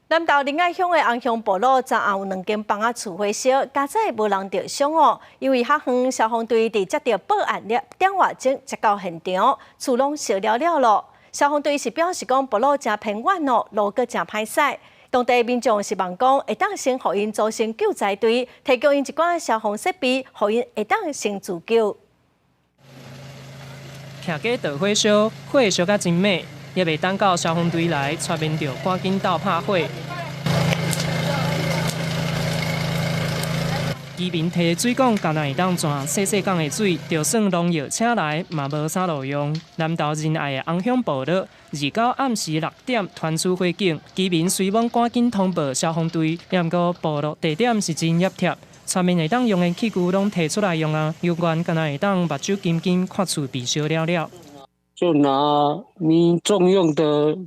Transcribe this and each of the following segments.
南投仁愛鄉的紅鄉部落，昨暗有兩間房仔厝火燒，佳哉無人著傷哦。因為較遠消防隊佇接著報案兩點外鐘才到現場，厝攏燒了了囉。消防隊是表示講，部落誠偏遠哦，路閣誠歹駛。當地民眾希望講，會當先予𪜶組成救災隊，提供𪜶一寡消防設備，予𪜶會當先自救。徛家著火燒，火燒甲真猛，猶未等到消防隊來，村民就趕緊鬥拍火。居民提水管，敢若會當轉細細管的水，就算農藥車來嘛無啥路用。南投仁愛的紅鄉部落，29暗時6點傳出火警，居民隨攏趕緊通報消防隊。毋過部落地點是真凹凸，村民會當用的器具攏提出來用啊，猶原敢若會當目睭金金看厝被燒了了。就拿民眾用的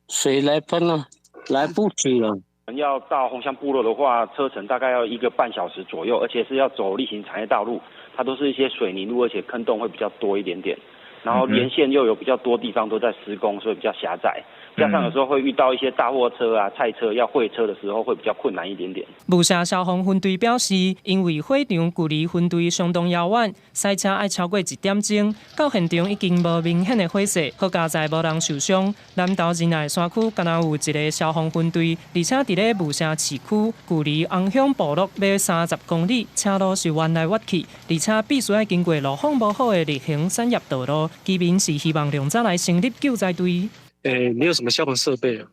水來噴啊，來不及了。要到紅鄉部落的話，車程大概要1個半小時左右，而且是要走例行產業道路，它都是一些水泥路，而且坑洞會比較多一點點。然後沿線又有比較多地方都在施工，所以比較狹窄。加上有時候會遇到一些大貨車啊、菜車要會車的時候，會比較困難一點點。霧社消防分隊表示，因為火場距離分隊相當遙遠，駛車愛超過1點鐘，到現場已經無明顯的火勢，好佳哉無人受傷。南投仁愛山區敢若有一个消防分隊，而且佇咧霧社市區，距離紅鄉部落欲30公里，車路是彎來彎去，而且必須愛經過路況無好的例行產業道路。居民是希望量早來成立救災隊。誒，沒有什麼消防設備啊，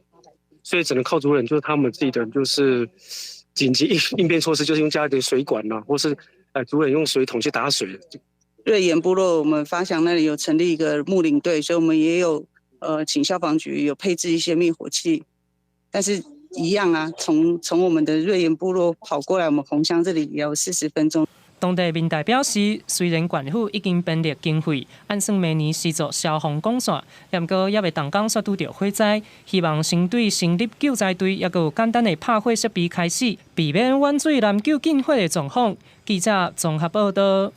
所以只能靠族人，就是他們自己的，就是緊急應變措施，就是用家裡的水管啊，或是族人用水桶去打水。瑞岩部落，我們發祥那裡有成立一個睦鄰隊，所以我們也有請消防局有配置一些滅火器，但是一樣啊，從我們的瑞岩部落跑過來，我們紅鄉這裡也要40分鐘。當地民代表示，雖然縣府已經編列經費，按算明年施作消防管線，毋過猶未動工煞拄著火災，希望先對成立救災隊，猶閣有簡單的拍火設備開始，避免遠水難救近火的狀況。記者綜合報導。